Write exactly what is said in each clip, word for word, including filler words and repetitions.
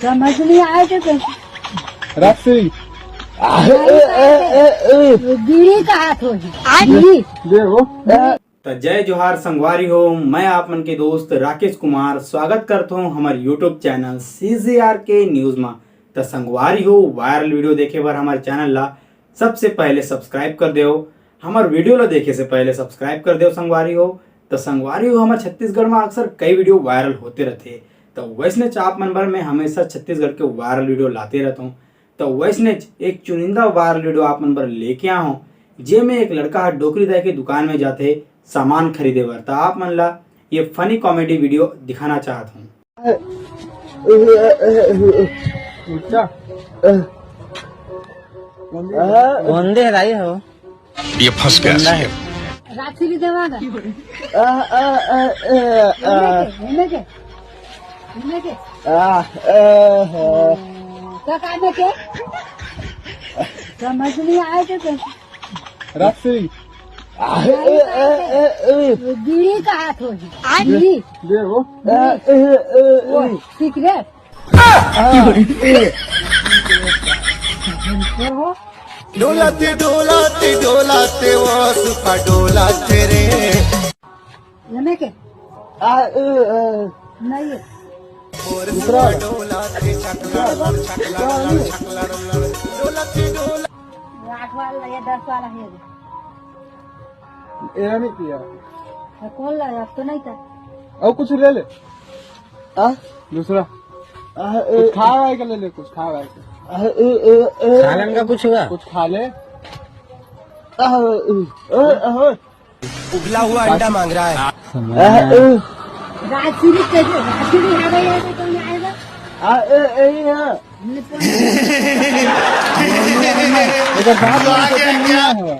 समझ नहीं आए तो कैसे? राक्षसी। बीड़ी का हाथ हो जी। बीड़ी। दे हो। त जय जोहार संगवारी हो, मैं आप मन के दोस्त राकेश कुमार स्वागत करत हूँ हमर YouTube चैनल सीजीआर के न्यूज मा। त संगवारी हो, वायरल वीडियो देखे बर हमर चैनल ला सबसे पहले सब्सक्राइब कर देव। हमर वीडियो ला देखे से पहले सब्सक्राइब कर देव संगवारी हो। त संगवारी हो, हमर छत्तीसगढ़ मा अक्सर कई वीडियो वायरल होते रहते, त वैसने च आप मन बर मैं हमेशा छत्तीसगढ़ के वायरल वीडियो लाते रहत हूँ। त वैसने च एक चुनिंदा वायरल वीडियो आप मन बर लेके आए हूँ, जेमे एक लड़का ह डोकरी दाई के दुकान में जाथे सामान खरीदे बर। त आप मन ला ये फनी कॉमेडी वीडियो दिखाना चाहत हूँ। गोंदे हराई हो। ये फंस गया। गोंदा है। रात्रि देवांगा। घूमे के, घूमे के, घूमे के। तो कामे के? समझ नहीं आए तो कैसे? राक्षसी। बीड़ी का हाथ हो जी। बीड़ी। दे हो। वो सिगरेट। डोलाते डोलाते डोलाते वो सुखा डोलाते रे। एमे के? नहीं है। दूसरा वाला। डोलाते डोला। ये आठ वाला, ये दस वाला है। एरा नहीं पिया। तो कौन ला? अब तो नहीं था। और कुछ ले ले। आ? दूसरा। आ, ए, कुछ खा वाए के ले ले, कुछ खा वाए के। आ, ए, ए, ए, सालन का कुछ हुआ? कुछ खा ले। आ, ए, ए, ए, ए। उबला हुआ अंडा मांग रहा है। आ, ए। राजश्री कैसे? राजश्री आ गई है तो कोई आएगा? आ, ए, ए, ए। हमने कौन इधर बाप लोग को तो नहीं आया हुआ।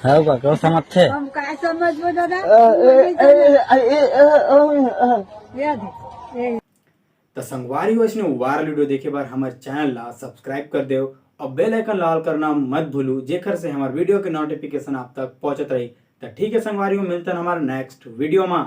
हाँ, बा, कौन समझ थे? हम का समझबो दादा? ए, ए, ए, ए, ए, ए, ए, ए। याद है। ए। त संगवारी हो, अइसने वायरल वीडियो देखे बर हमर चैनल ला सब्सक्राइब कर देव और बेल आइकन ला ऑल करना मत भूलू, जेखर से हमर वीडियो के नोटिफिकेशन आप तक पहुंचत रही। त ठीक है संगवारी हो, मिलतन हमर नेक्स्ट वीडियो मा।